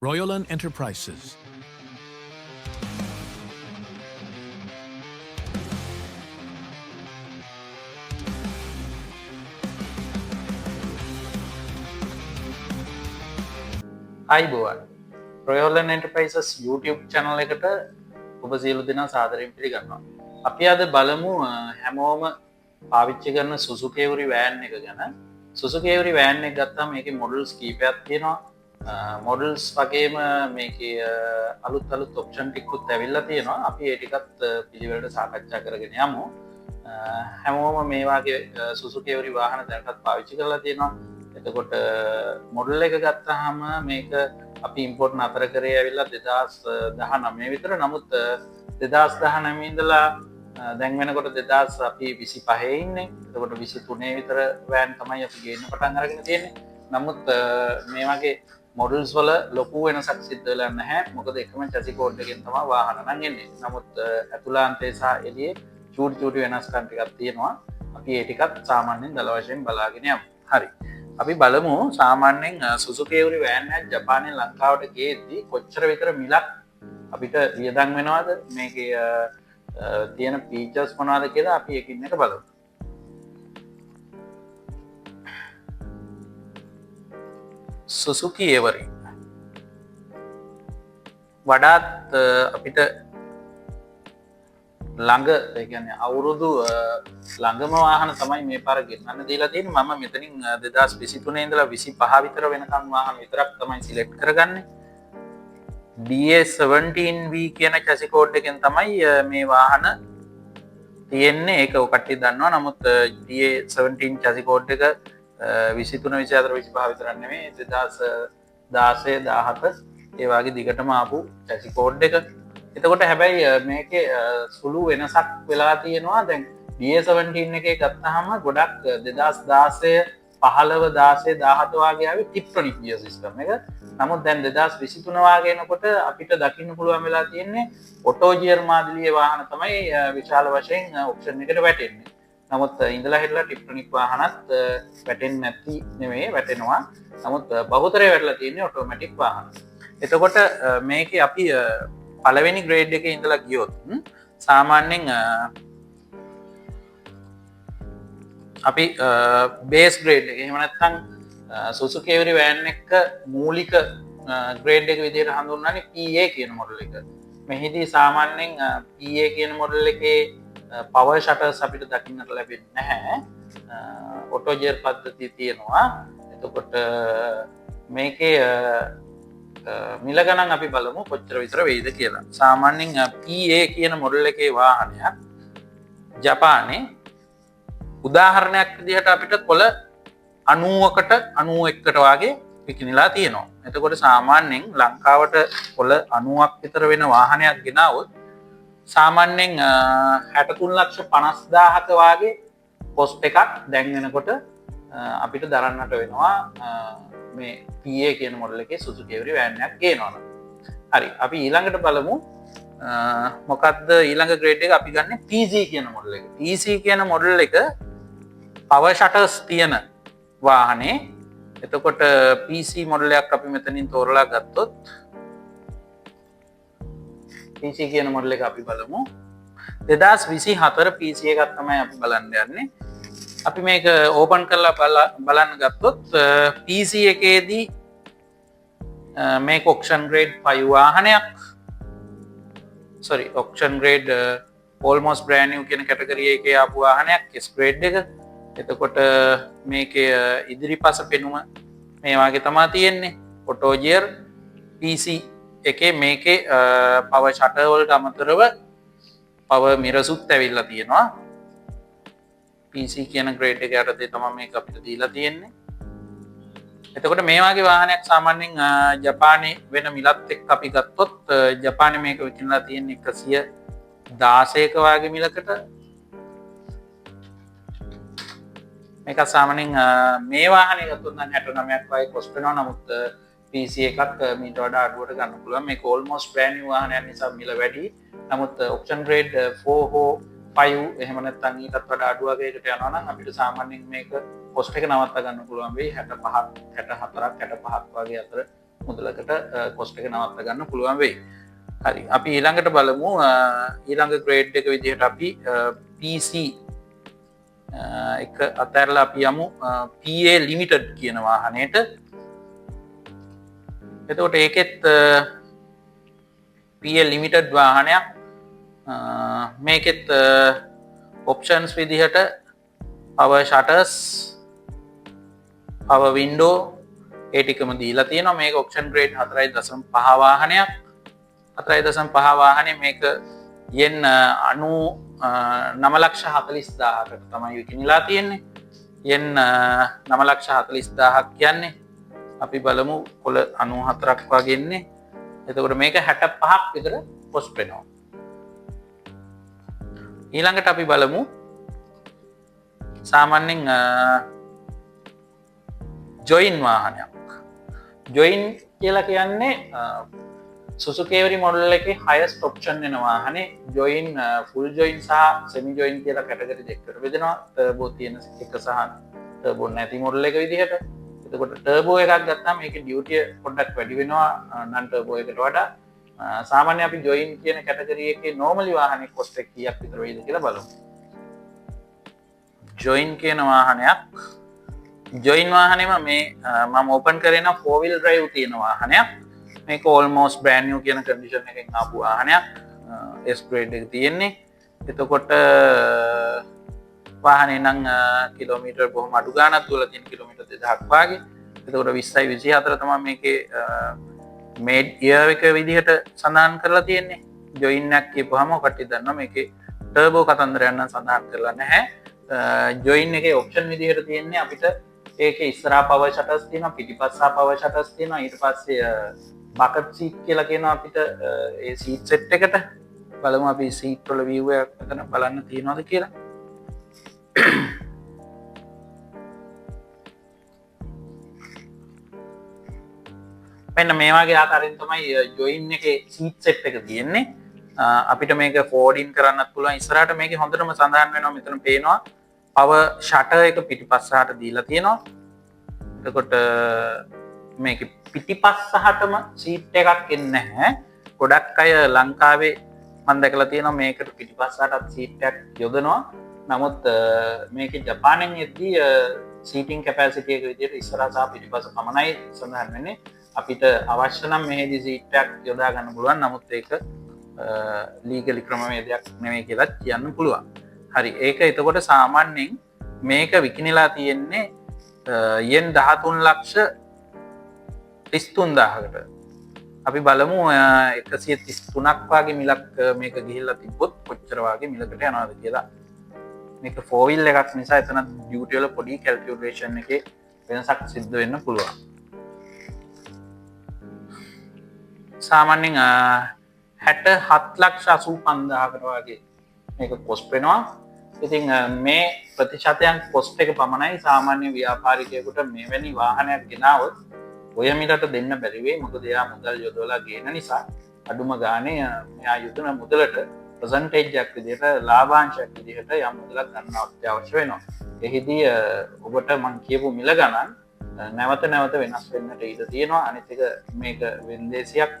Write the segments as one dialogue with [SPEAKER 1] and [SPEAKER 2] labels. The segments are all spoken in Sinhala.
[SPEAKER 1] Royalan Enterprises.
[SPEAKER 2] ආයුබෝවන්, රොයෝලන් එන්ටර්ප්‍රයිසස් YouTube channel එකට ඔබ සියලු දෙනා සාදරයෙන් පිළිගන්නවා. අපි අද බලමු හැමෝම පාවිච්චි කරන සුසුකි එවරි වෑන් එක ගැන. සුසුකි එවරි වෑන් එක ගත්තාම මේකේ මොඩල්ස් කීපයක් තියෙනවා. මොඩල්ස් වගේම මේකේ අලුත් අලුත් ඔප්ෂන් ටිකකුත් ඇවිල්ලා තියෙනවා. අපි ඒ ටිකත් පිළිවෙලට සාකච්ඡා කරගෙන යමු. හැමෝම මේ වගේ සුසුකි එවරි වාහන දැනටත් පාවිච්චි කරලා තියෙනවා. එතකොට මොඩල් එක ගත්තාම මේක අපි ඉම්පෝට් නතර කරේ ඇවිල්ලා 2019 විතර. නමුත් 2019 ඉඳලා දැන් වෙනකොට දෙදහස් අපි 25 ඉන්නේ. එතකොට 23 විතර වෑන් තමයි අපි ගේන්න පටන් අරගෙන තියෙන්නේ. නමුත් මේ වගේ මොඩල්ස් වල ලොකු වෙනසක් සිද්ධ වෙලා නැහැ. මොකද එකම චැසි කෝඩ් එකෙන් තමයි වාහන නම් එන්නේ. නමුත් ඇතුළාන්තයේ සහ එළියේ චූටි චූටි වෙනස්කම් ටිකක් තියෙනවා. අපි ඒ ටිකත් සාමාන්‍යයෙන් දල වශයෙන් බලාගෙන යමු. හරි. අපි බලමු සාමාන්‍යයෙන් සුසුකි එවරි වෑන් එකක් ජපානයෙන් ලංකාවට ගේද්දි කොච්චර විතර මිලක් අපිට වියදම් වෙනවද, මේකේ තියෙන ෆීචර්ස් මොනවද කියලා අපි එකින් එක බලමු. සුසුකි එවරි වඩාත් අපිට ළඟ, ඒ කියන්නේ අවුරුදු ළඟම වාහන තමයි මේ පාර ගෙන්නන්න දීලා තියෙන්නේ. මම මෙතනින් 2023 ඉඳලා 25 විතර වෙනකන් වාහන විතරක් තමයි සිලෙක්ට් කරගන්නේ. DA17V කියන චැසි කෝඩ් එකෙන් තමයි මේ වාහන තියෙන්නේ. ඒක ඔය කට්ටිය දන්නවා. නමුත් DA17 චැසි කෝඩ් එක 23, 24, 25 විතරක් නෙමෙයි, 2016, 17 ඒ වගේ දිගටම ආපු චැසි කෝඩ් එක. එතකොට හැබැයි මේකේ සුළු වෙනසක් වෙලා තියෙනවා. දැන් DA17 එකේ ගත්තාම ගොඩක් 2016, 15, 16, 17 වගේ ආවේ ටිප්ටොනික් ගියර් සිස්ටම් එක. නමුත් දැන් 2023 වගේ එනකොට අපිට දකින්න පුළුවන් වෙලා තියෙන්නේ ඔටෝ ගියර් මාදිලියේ වාහන තමයි විශාල වශයෙන් ඔප්ෂන් එකට වැටෙන්නේ. නමුත් ඉඳලා හිටලා ටිප්ටොනික් වාහනත් වැටෙන්නේ නැති නෙමෙයි, වැටෙනවා. නමුත් බහුතරය වැටලා තියෙන්නේ ඔටෝමැටික් වාහන. එතකොට මේකේ අපි පළවෙනි ග්‍රේඩ් එකේ ඉඳලා ගියොත් සාමාන්‍යයෙන් අපි බේස් ග්‍රේඩ් එක, එහෙම නැත්නම් සුසුකි එවරි වෑන් එක මූලික ග්‍රේඩ් එක විදිහට හඳුන්වන්නේ PA කියන මොඩල් එක. මෙහිදී සාමාන්‍යයෙන් PA කියන මොඩල් එකේ පවර් ෂටර්ස් අපිට දකින්නට ලැබෙන්නේ නැහැ. ඔටෝ ගියර් පද්ධතිය තියෙනවා. එතකොට මේකේ මිල ගණන් අපි බලමු කොච්චර විතර වෙයිද කියලා. සාමාන්‍යයෙන් PA කියන මොඩල් එකේ වාහනයක් ජපානයේ උදාහරණයක් විදිහට අපිට කොළ 90කට 91කට වගේ විකිණිලා තියෙනවා. එතකොට සාමාන්‍යයෙන් ලංකාවට කොළ 90ක් විතර වෙන වාහනයක් ගෙනාවොත් සාමාන්‍යයෙන් හැටතුන් ලක්ෂ පනස්දාහක වාගේ කොස්ට් එකක් දැන් වෙනකොට අපිට දරන්නට වෙනවා මේ PA කියන මොඩල් එකේ සුසුකි එවරි වෑන් එකක් ගේනවා නම්. හරි, අපි ඊළඟට බලමු මොකද්ද ඊළඟ ග්‍රේඩ් එක අපි ගන්නෙ TC කියන මොඩල් එක. TC කියන මොඩල් එක පවර් ෂටර්ස් තියෙන වාහනේ. එතකොට PC model එකක් අපි මෙතනින් තෝරලා ගත්තොත් PC කියන මොඩල් එක අපි බලමු. 2024 PC එකක් තමයි අපි බලන්න යන්නේ. අපි මේක ඕපන් කරලා බලන්න ගත්තොත් PC එකේදී මේක ඔක්ෂන් ග්‍රේඩ් 5 වාහනයක්. Sorry, auction grade almost brand new කියන කැටගරි එකේ ආපු වාහනයක්, S grade එක. එතකොට මේකේ ඉදිරිපස පෙනුම මේ වගේ තමා තියෙන්නේ. ඔටෝ ගියර් PC එකේ මේකේ පවර් ෂටර් වලට අමතරව පවර් මිරසුත් ඇවිල්ලා තියෙනවා. PC කියන ග්‍රේඩ් එක යටතේ තමයි මේක අපිට දීලා තියෙන්නේ. එතකොට මේ වගේ වාහනයක් සාමාන්‍යයෙන් ජපානයේ වෙන මිලත් එක්ක අපි ගත්තොත් ජපානයේ මේක විකිණලා තියෙන්නේ 116ක වගේ මිලකට. මේක සාමාන්‍යයෙන් මේ වාහනේ ගත්තොත් නම් 69ක් වගේ කොස්ට් වෙනවා. නමුත් PC එකක් මීට වඩා අඩුවට ගන්න පුළුවන්. මේක ඕල්මෝස්ට් බ්‍රෑන්ඩ් නිව් වාහනයක් නිසා මිල වැඩි. නමුත් ඔප්ෂන් ග්‍රේඩ් 4 හෝ 5 එහෙම නැත්නම් ඊටත් වඩා අඩු වගේකට යනවා නම් අපිට සාමාන්‍යයෙන් මේක කොස්ට් එක නවත්තා ගන්න පුළුවන් වෙයි. 65ක්, 64ක්, 65ක් වගේ අතර මුදලකට කොස්ට් එක නවත්ත ගන්න පුළුවන් වෙයි. හරි, අපි ඊළඟට බලමු ඊළඟ ග්‍රේඩ් එක විදිහට අපි PC එක අතහැරලා අපි යමු PA limited කියන වාහනයට. එතකොට ඒකෙත් PA limited වාහනයක්. මේකෙත් ඔප්ෂන්ස් විදිහට පවර් ෂටර්ස්, පවර් වින්ඩෝ ඒ ටිකම දීලා තියෙනවා. මේක ඔප්ෂන් ග්‍රේඩ් 4.5 වාහනයක්. 4.5 වාහනේ මේක යෙන් 99,40,000කට තමයි විකිණිලා තියෙන්නේ. යෙන් 9,40,000ක් කියන්නේ අපි බලමු කොළ 94ක් වගේ එන්නේ. එතකොට මේක 65ක් විතර කොස්ට් වෙනවා. ඊළඟට අපි බලමු සාමාන්‍යයෙන් ජොයින් වාහනයක්. ජොයින් කියලා කියන්නේ සුසුකි එවරි මොඩල් එකේ හයස්ට් ඔප්ෂන් වෙන වාහනේ. ජොයින්, ෆුල් ජොයින් සහ සෙමි ජොයින් කියලා කැටගරි දෙකකට බෙදෙනවා. ටර්බෝ තියෙන එක සහ ටර්බෝ නැති මොඩල් එක විදිහට. එතකොට ටර්බෝ එකක් ගත්තාම මේකේ ඩියුටිය පොඩ්ඩක් වැඩි වෙනවා නන් ටර්බෝ එකට වඩා. සාමාන්‍ය අපි ජොයින් කියන කැටගරි එකේ නෝමලි වාහනේ කොස්ට් එක කීයක් විතර වෙයිද කියලා බලමු. ජොයින් කියන වාහනයක්, ජොයින් වාහනේම මේ මම ඕපන් කරේ නම් 4 wheel drive තියෙන වාහනයක්. මේක ඕල්මෝස්ට් බ්‍රෑන්ඩ් නිව් කියන කන්ඩිෂන් එකෙන් ආපු වාහනයක්. S grade එක තියෙන්නේ. එතකොට වාහනේ නම් කිලෝමීටර් බොහොම අඩු ගාණක් දුවලා තියෙන, කිලෝමීටර් 2000ක් වගේ. එතකොට 20යි 24 තමයි මේකේ මේඩ් ඉයර් එක විදිහට සඳහන් කරලා තියෙන්නේ. ජොයින් එකක් කියපුවාම කට්ටිය දන්නවා මේකේ ටර්බෝ කතන්දරයක් නම් සඳහන් කරලා නැහැ. ජොයින් එකේ ඔප්ෂන් විදිහට තියෙන්නේ අපිට ඒකේ ඉස්සරහා පවර් ෂටර්ස් තියෙනවා, පිටිපස්සා පවර් ෂටර්ස් තියෙනවා. ඊට පස්සේ බකට් සීට් කියලා කියනවා අපිට ඒ සීට් සෙට් එකට. බලමු අපි සීට් වල විව් එකක් මෙතන බලන්න තියෙනවද කියලා. මෙන්න මේ වගේ ආකාරයෙන් තමයි ජොයින් එකේ සීට් සෙට් එක තියෙන්නේ. අපිට මේක ෆෝල්ඩින් කරන්නත් පුළුවන්. ඉස්සරහට මේකේ හොඳටම සඳහන් වෙනවා, මෙතන පේනවා පවර් ෂටර් එක පිටිපස්සට දීලා තියෙනවා. එතකොට මේකේ පිටිපස්සටම සීට් එකක් එන්නේ නැහැ. ගොඩක් අය ලංකාවේ මම දැකලා තියෙනවා මේකට පිටිපස්සටත් සීට් එකක් යොදනවා. නමුත් මේකේ ජපානයෙන් එද්දී සීටින් කැපැසිටි එක විදිහට ඉස්සරහ සහ පිටිපස්ස පමණයි සඳහන් වෙන්නේ. අපිට අවශ්‍ය නම් මෙහෙදි සීට් එකක් යොදා ගන්න පුළුවන්. නමුත් ඒක ලීගලි ක්‍රමවේදයක් නෙමෙයි කියලා කියන්න පුළුවන්. හරි, ඒක එතකොට සාමාන්‍යයෙන් මේක විකිණිලා තියෙන්නේ යෙන් 13,33,000කට. අපි බලමු 133ක් වගේ මිලක් මේක ගිහිල්ලා තිබ්බොත් කොච්චර වගේ මිලකට යනවද කියලා. මේක 4 wheel එකක් නිසා එතන ඩියුටි වල පොඩි කැල්කියුලේෂන් එකේ වෙනසක් සිද්ධ වෙන්න පුළුවන්. සාමාන්‍යයෙන් 67,85,000කට වගේ මේක කොස්ට් වෙනවා. ඉතින් මේ ප්‍රතිශතයන් කොස්ට් එක පමණයි. සාමාන්‍ය ව්‍යාපාරිකයෙකුට මෙවැනි වාහනයක් ගෙනාවොත් ඔය මිලට දෙන්න බැරි වෙයි. මොකද එයා මුදල් යොදවලා ගේන නිසා අඩුම ගානේ මෙයා යොදන මුදලට පර්සන්ටේජ් එකක් විදිහට ලාභාංශයක් විදිහට යම් මුදලක් ගන්න අත්‍යවශ්‍ය වෙනවා. එහිදී ඔබට මං කියපු මිල ගණන් නැවත නැවත වෙනස් වෙන්නට ඉඩ තියෙනවා. අනිත් එක මේක වෙන්දේසියක්.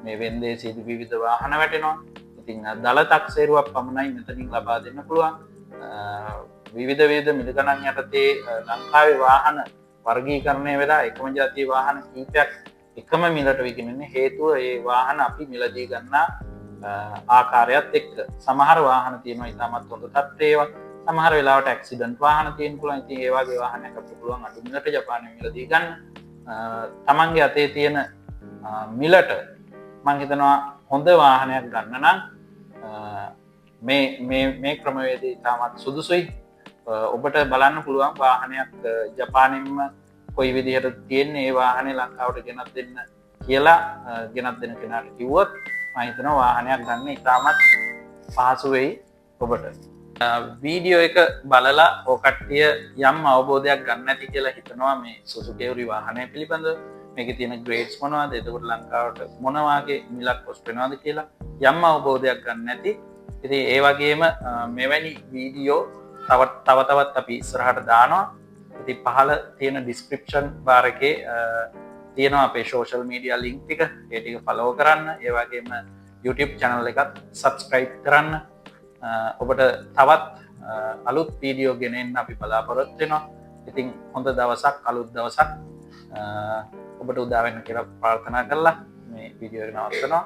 [SPEAKER 2] මේ වෙන්දේසියේදී විවිධ වාහන වැටෙනවා. ඉතින් දළ තක්සේරුවක් පමණයි මෙතනින් ලබා දෙන්න පුළුවන්. විවිධ විවිධ මිල ගණන් යටතේ ලංකාවේ වාහන වර්ගීකරණය වෙලා එකම ජාතියේ වාහන කීපයක් එකම මිලට විකිණෙන්නේ හේතුව ඒ වාහන අපි මිලදී ගන්නා ආකාරයත් එක්ක. සමහර වාහන තියෙනවා ඉතාමත් හොඳ තත්ත්වයේ ඒවා. සමහර වෙලාවට ඇක්සිඩන්ට් වාහන තියෙන්න පුළුවන්. ඉතින් ඒ වගේ වාහනයක් අපිට පුළුවන් අඩු මිලට ජපානයේ මිලදී ගන්න. තමන්ගේ අතේ තියෙන මිලට මං හිතනවා හොඳ වාහනයක් ගන්න නම් මේ ක්‍රමවේදය ඉතාමත් සුදුසුයි. ඔබට බලන්න පුළුවන් වාහනයක් ජපානයෙන්ම කොයි විදිහට තියෙන්නේ ඒ වාහනේ ලංකාවට ගෙනත් දෙන්න කියලා ගෙනත් දෙන කෙනාට කිව්වොත් මං හිතනවා වාහනයක් ගන්න ඉතාමත් පහසු වෙයි ඔබට. වීඩියෝ එක බලලා ඔය කට්ටිය යම් අවබෝධයක් ගන්න ඇති කියලා හිතනවා මේ සුසුකි එවරි වාහනය පිළිබඳව. මේකේ තියෙන ග්‍රේඩ්ස් මොනවද, එතකොට ලංකාවට මොන වගේ මිලක් කොස්ට් වෙනවද කියලා යම් අවබෝධයක් ගන්න ඇති. ඉතින් ඒ වගේම මෙවැනි වීඩියෝ තව තවත් අපි ඉස්සරහට දානවා. ඉතින් පහළ තියෙන ඩිස්ක්‍රිප්ෂන් බාර් එකේ තියෙනවා අපේ සෝෂල් මීඩියා ලින්ක් ටික. ඒ ටික ෆලෝ කරන්න. ඒ වගේම YouTube channel එකත් සබ්ස්ක්‍රයිබ් කරන්න. ඔබට තවත් අලුත් වීඩියෝ ගෙනෙන්න අපි බලාපොරොත්තු වෙනවා. ඉතින් හොඳ දවසක්, අලුත් දවසක් ඔබට උදා වෙන්න කියලා ප්‍රාර්ථනා කරලා මේ වීඩියෝ එක නවත්තනවා.